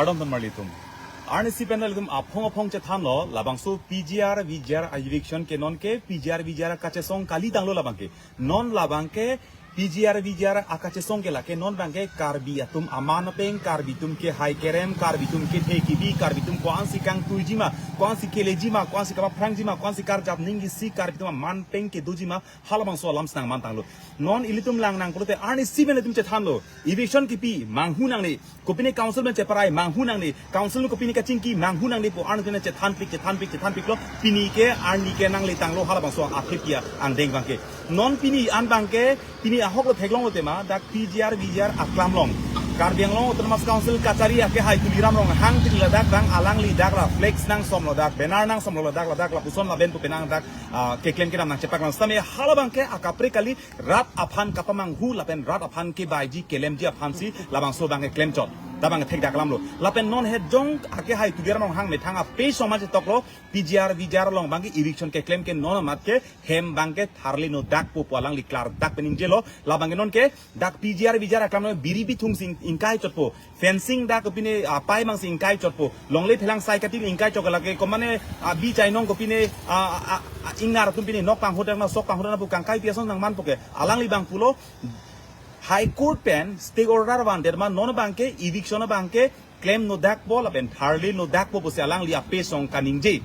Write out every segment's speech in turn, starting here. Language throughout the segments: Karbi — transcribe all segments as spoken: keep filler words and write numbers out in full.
Kardom ton marli atum. Arnisi pen ilitum aphong aphong chethanlo, labangso P G R V G R a eviction ke non ke P G R V G R kachesong kali tanglo labang ke. Non labang ke P G R V G R akachesong ke lake non abang ke Karbi atum aman apeng, Karbi atum kehai kerem, Karbi atum kethe kebi, Karbi atum ko-ansi kangtuiji ma, ko-ansi keleji ma, ko-ansi kapaphrangji ma, ko-ansi karjap ningje si Karbi atum aman apeng kedoji ma, halabangso alam si nangman tanglo. Non ilitum lang nang pulote arnisi pen ilitum chethanlo. Eviction kipi manghu nangne, kopine council pen cheparai manghu nangne, council nu kopine kachingki manghu nangne pu arnisi pen chethanpik, chethanpik, chethanpiklo. Pini ke arni ke nangle tanglo halabangso athepi angdeng abang ke. Non pini an abang ke, pini ahok lo theklonglo tema, dak P G R V G R aklam along Karbi Anglong Autonomous Council kachari akehai Tuliram Ronghang tili ladak abang alangli dak la flex nangsomlo, dak banner nangsomlo, ladak, ladak lapuson laben pu penang dak, ah, keklem kedam nangchepaklang setame halabang ke akaprek kali rat aphan kapamanghu lapen rat aphan kebaiji kelemji aphansi labangso abang ke klemchot. Dak abang ke thekdak alamlo. Lapen non het jong akehai Tuliram Ronghang methang ape soma chetoklo, P G R V G R along abang ke eviction keklem ke non amat ke hem abang ke tharli no dakpo pu alangli klardak pen ningjelo. Labang ke non ke dak P G R V G R aklam along biri bithung si ingkaichotpo. Fencing dak kopine, ah, pai mang si ingkaichotpo. Longle phelang sai kati ingkaichot lake, komane, ah, bi chainong kopine, ah, ah, ah, ingnar atum pine nok panghodak na sok panghodak na pu kangkai pi ason nangmanpo ke. Alangli abang pulo, High Court pen stay order vandet ma non abang ke eviction abang ke klem no dakpo lapen tharli no dakpo pusi alangli ape song kaningje.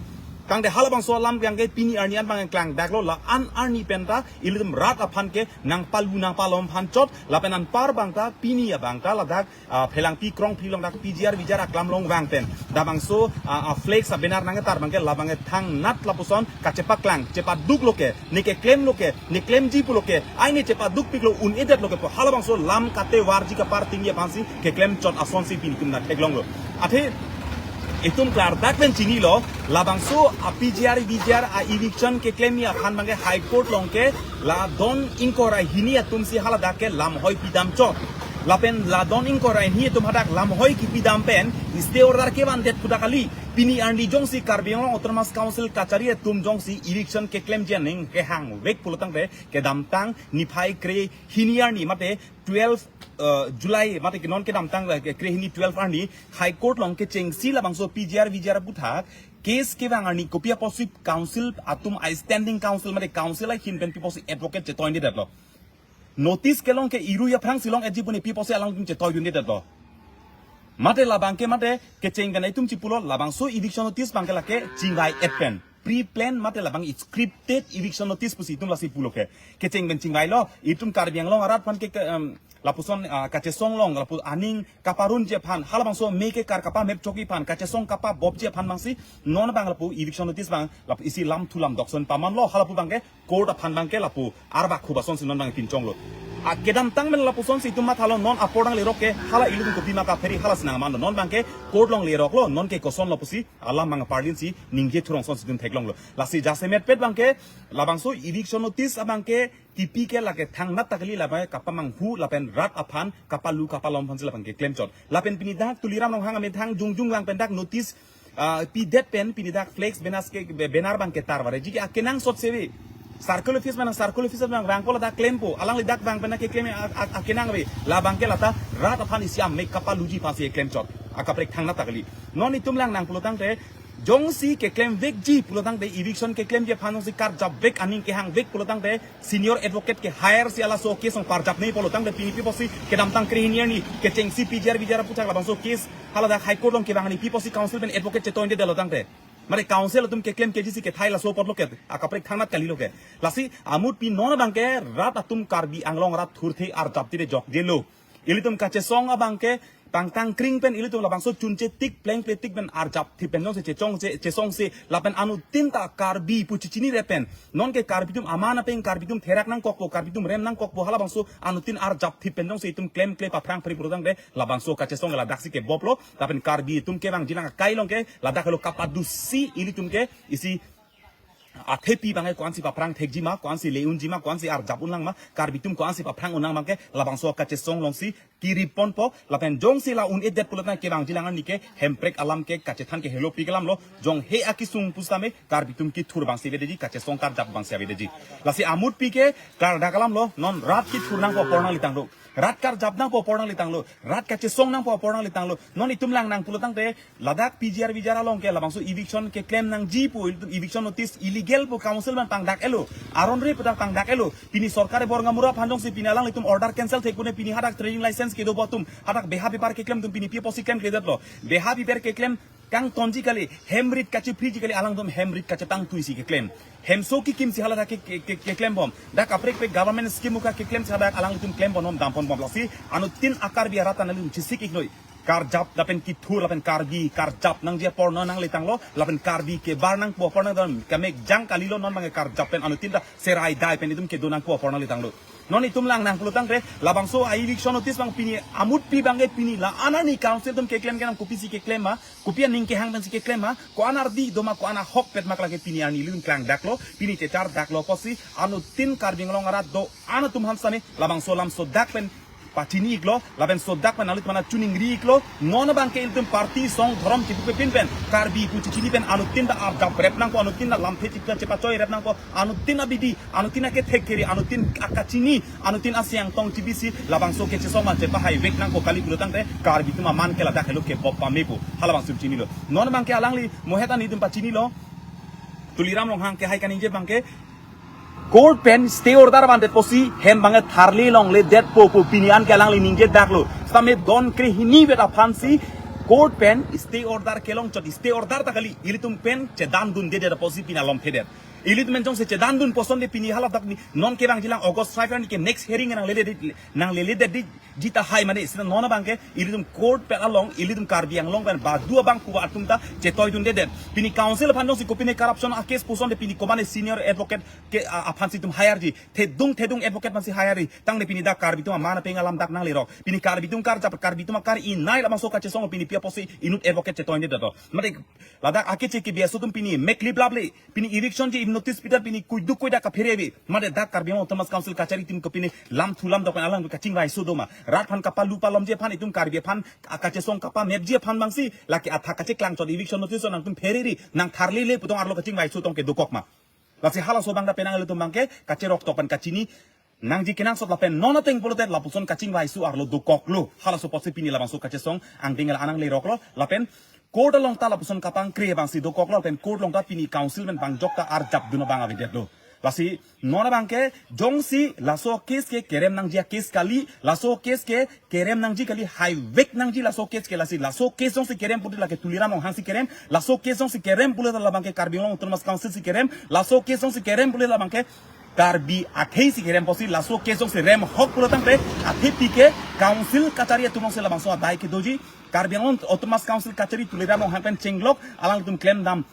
Tangte halabangso alam abang ke pini arni an abang klangdaklo, la-an arni pen ta ilitum rat aphan ke nangpalu nangpalom aphan chot, lapen anpar abang ta pini abang ta ladak, ah, Phelangpi Krongphri along dak P G R V G R aklam along vang pen labangso, ah, ah, flex a banner nangketar abang ke labang ke thangnat lapuson kachepaklang, chepaduklo ke, ne keklemlo ke, ne klemji pulo ke, ai ne chepadukpiklo, un-edetlo ke pu halabangso lam katevarji kapartingji aphansi keklemchot asonsi pini atum nangtheklonglo. Athe itum klardak pen chinilo, labangso a P G R V G R a eviction keklemji aphan abang ke High Court along ke la don ingkoi ra hini atumsi haladak ke lamhoi pidamchot. Lapen la don ingkoi ra hini atum hadak lamhoi kipidam pen stay order kevandet pu dak kali. Pini arni jongsi Karbi Anglong Autonomous Council kachari atum jongsi eviction keklemji aning kehangvek pulo tangte kedamtang niphai krehini arni mate twelve, eh, July mate ke non kedamtang, eh, krehini twelve arni High Court along kechengsi labangso P G R V G R aputhak case kevang arni kopi apotsi council atum a standing counsel mate counsel ahin pen pi apotsi advocate chetoidetlo. Notice kelong ke irui aphrangsi long-etji pu ne pi apotsi alangtum chetoidundetlo. Mate labang ke mate kecheng pen itum chipulo labangso eviction notice abang ke lake chingvai-et pen pre-plan mate labang scripted eviction notice pusi itum lasi pulo ke. Kecheng pen chingvailo, itum Karbi Anglong arat aphan ke, ke, em, lapuson, ah, kachesong along lapu aning kaparunji aphan, halabangso me ke kar kapamepchokji aphan, kachesong kapabopji aphan abangsi non abang lapu eviction notice abang lapu isi lamthu lamdok ason pamanlo, halapu abang ke court aphan abang ke lapu arbak khup asonsi non abang pinchonglo. A kedamtang pen lapusonsi itum mathalo, non apor nanglerok ke hala ilitum kopi ma kapheri halasi nangmanlo, non abang ke court along leroklo, non ke kosonlo pusi alam abang parlinsi ningje thurong asonsi itum theklonglo. Lasi jasemetpet abang ke labangso eviction notice abang ke kipi ke lake thangnat ta kali, labang ke kapamanghu lapen rat aphan kapalu kapalom aphansi labang ke klemchot. Lapen pini dak Tuliram Ronghang amethang jongjong vang pen dak notice, ah, pidet pen pini dak flex banner ke, banner abang ke tarvarji ke akenangsot se ave. Circle office mana circle office abang vangpo ladak klempo, alangli dak vang pen keklem a, a, akenang ave. Labang ke lata rat aphan isi amek kapaluji aphansi klemchot. Akaprek thangnat ta kali. Non itum lang nang pulo tangte jongsi keklemvekji pulo tangte, eviction keklemji aphan jongsi karjapvek aning kehangvek pulo tangte, senior advocate ke hire si halaso case along parjapnei pulo tangte, pini pi apotsi kedamtang krehini arni kechengsi P G R V G R aputhak labangso case haladak High Court along kevang arni pi apotsi counsel pen advocate chetoidetlo tangte. Mane counsel atum keklem kejisi kethai laso apotlo ke, akaprek thangnat kalilo ke. Lasi amut pi non abang ke rat atum Karbi Anglong rat thurthe arjapthe jokjelo. Ilitum kachesong abang ke pangtang kring pen ilitum labangso chunche tik plengple tik pen arjapthe pen jongsi chechongse chesongse lapen anuttin ta Karbi pu chichinire pen, non ke Karbi atum aman apeng, Karbi atum therak nangkokpo, Karbi atum rem nangkokpo, halabangso anuttin arjapthe pen jongsi itum klemkle paphrang phri pulo tangte labangso kachesong ladaksi keboplo. Lapen Karbi atum kevangjilang akai along ke ladak helo kapadusi ilitum ke isi athepi abang ke ko-ansi paphrang thekji ma, ko-ansi le-unji ma, ko-ansi arjap unlang ma, Karbi atum ko-ansi paphrang unlang abang ke labangso kachesong alongsi kiriponpo. Lapen jongsi la un-edet pulo tangte kevangjilang arni ke Hemprek alam ke kachethan ke helopi kelamlo, jong he akisung pusitame Karbi atum kithur abangsi avedetji, kachesong karjap abangsi avedetji. Lasi amut pi ke klardak alamlo, non rat kithur nangpo apor nangli tanglo. Rat karjap nangpo apor nanglitanglo, rat kachesong nangpo apor nanglitanglo. Non itum lang nang pulo tangte, ladak P G R V G R along ke labangso eviction keklem nangji pu, ilitum eviction notice illegal pu council man pangdak-etlo, aron re pu ta pangdak-etlo. Pini sorkar bor ngamura aphan jongsi pini alanglitum order cancel thek pune pini hadak trading license kedo pu atum, hadak beha bepar keklem atum pini pi apotsi klemkledetlo? Beha bepar keklem kangtonji kali, hem rit kachephri ji kali, alangtum hem rit kachetangtui si keklem. Hemso kikimsi haladak ke, ke, ke, keklembom. Dak kaprek pe government scheme uka keklemsi hadak alangtum klembomnon, damponbom. Lasi anuttin a-Karbi arat ta nanglitum chesik-iknoi. Karjap lapen kithur lapen Karbi karjap nangji apor non nanglitanglo, lapen Karbi kebar nangpo apor nangdam, kemekjang kalilo, non abangke karjap pen anuttin ta serai dai pen itum kedo nangpo apor nanglitanglo. Non itum lang nang pulo tangte, labangso a-eviction notice abang pini amutpi abangke pini la-an arni council atum keklem kenam, kopisi keklem ma, kopi aning kehang pensi keklem ma, ko-an ardi do ma, ko-an ahokpet ma, lake pini arni ilitum klangdaklo, pini chechardaklo apotsi anuttin Karbi Anglong arat do-an atum aphan sitame labangso alam sodak pen pachini-iklo, lapen sodak pen alit mana chuningri-iklo. Non abangke ilitum party song dhorom chipupepin pen, Karbi pu chichini pen anuttin ta arjap rep nangpo, anuttin ta lamthe chipta chepachoi rep nangpo, anuttin abidi, anuttin akethek kere, anuttin akachini, anuttin asiang tong chibisi labangso kechesong man chepahai vek nangpo kali pulo tangte, Karbi atum aman ke ladak helo kebop pamepo, halabangso chinilo. Non abangke alangli mohet an itum pachinilo. Tuliram Ronghang ke hai kaningje abangke, court pen stay order vandet apotsi hem abangke tharle longledetpo pu pini an ke alangli ningjedaklo. Sitame don krehini vet aphansi court pen stay order kelongchot, stay order ta kali, ilitum pen chedandundedet apotsi pini alomthedet. Ilitum pen jongsi chedandunpo asonte pini haladak ni non kevangjilang August five arni ke next hearing nanglele, nangleledet di, di tahai mane, sita non abangke ilitum court pen along, ilitum Karbi Anglong pen badu abang kuba atum ta chetoidundedet. Pini council aphan jongsi kopine corruption a-case pu asonte pini komane senior advocate ke, a, aphansi itum hire ji. Thedung thedung advocate aphansi hire ji. Tangte pini dak Karbi atum aman apeng alam dak nanglerok. Pini Karbi atum karjap, Karbi atum akar-inei labangso kachesong pini pi apotsi inut advocate chetoidundedet to? Mate ladak akeche ke biaso atum pini meklip laple. Pini eviction ji notice pidet pini kuiduk kuidak kaphere ave. Mate dak Karbi Anglong Autonomous Council kachari atum ke pini lamthu lamdok pen alang kachingvaiso do ma? Rat aphan kapalu palomji aphan, itum Karbi aphan akachesong kapamepji aphan abangsi, lake athak kacheklangchot eviction notice nangtum pherere, nang tharlele pu tong arlo kachingvaiso tong ke dokok ma? Lasi halaso abang ta penang ilitum abangke kacheroktok pen kachini nangji kenangsot lapen non ateng pulote lapuson kachingvaiso arlo dokoklo. Halaso apotsi pini labangso kachesong angdeng la-an nangleroklo lapen court along ta lapuson kapangkre abangsi dokoklo lapen court along ta pini council pen pangjok ta arjapdun abang avedetlo. Lasi non abangke jongsi laso case ke kerem nangji a-case kali, laso case ke kerem nangji kali, haivek nangji laso case ke. Lasi laso case jongsi kerem pulote lake Tuliram Ronghang si kerem, laso case jongsi kerem pulote labangke Karbi Anglong Autonomous Council si kerem, laso case jongsi kerem pulote labangke Karbi akhei si kerem apotsi, laso case jongsi remhok pulo tangte athepi ke council kachari atum alongsi labangso adai kedoji, Karbi Anglong Autonomous Council kachari Tuliram Ronghang pen chenglok alanglitum klemdam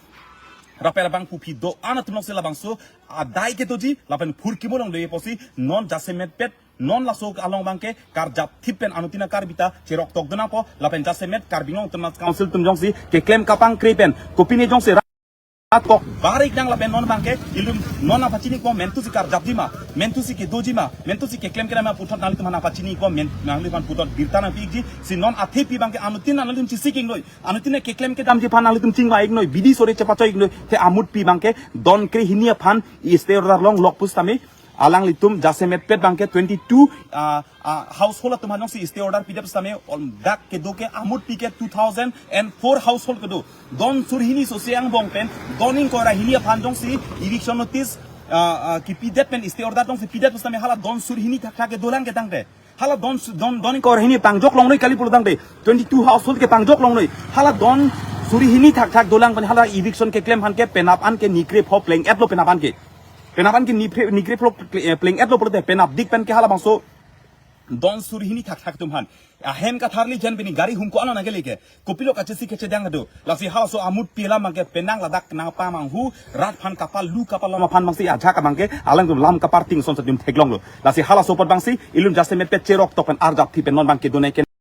rapel abang pupi do-an atum alongsi labangso adai kedoji lapen phurkimo longdoji apotsi non jasemetpet non laso along abangke karjapthip pen anuttin a-Karbi ta cheroktokdun nangpo lapen jasemet Karbi Anglong Autonomous Council atum jongsi keklem kapangkre pen kopine jongsi rat kok bar-ik nang lapen non abangke ilitum non nangpachini-ikbom, mentusi karjapji ma, mentusi kedoji ma, mentusi keklem keklem ma puthot nanglitum aphan nangpachini-ikbom, men nanglitum aphan puthot birta nangpi-ikji. Si non athepi abangke anuttin nanglitum chesik-iknoi, anuttin keklem kedamji aphan nanglitum chingvai-iknoi, bidi sore chepachoi-iknoi. The amutpi abangke don krehini aphan stay order longlok pusitame alanglitum jasemetpet abangke twenty-two, ah, ah, household atum aphan jongsi stay order pidet pusitame dak kedo ke amutpi ke two thousand and four household kedo. Don sur hini sose angbong pen don ingkoi ra hini aphan jongsi eviction notice, ah, ah, kipidet pen stay order jongsi pidet pusitame hala don sur hini thakthak ke dolang ke tangte. Hala don su-, don, don ingkoi ra hini pangjok longnoi kali pulo tangte, twenty-two household ke pangjok longnoi. Hala don suri hini thakthak dolang pen hala eviction keklem aphan ke penap an ke nikre pho pleng-etlo penap an ke. Penap an ke nipre-, nikre pho ple-, eh, pleng-etlo pulote penapdik pen ke halabangso don suri hini thakthak atum aphan ahem katharli jen pini gari humko ano nangkele ke. Kopilo kachesi kachedang do. Lasi halaso amutpi alam abangke penang ladak nangpamanghu rat aphan kapalu kapalom aphan abangsi ajak abangke alangtum lam kaparting son sadim theklonglo. Lasi halaso apot abangsi ilitum jasemetpet cheroktok pen arjapthip pen non abangke donai ke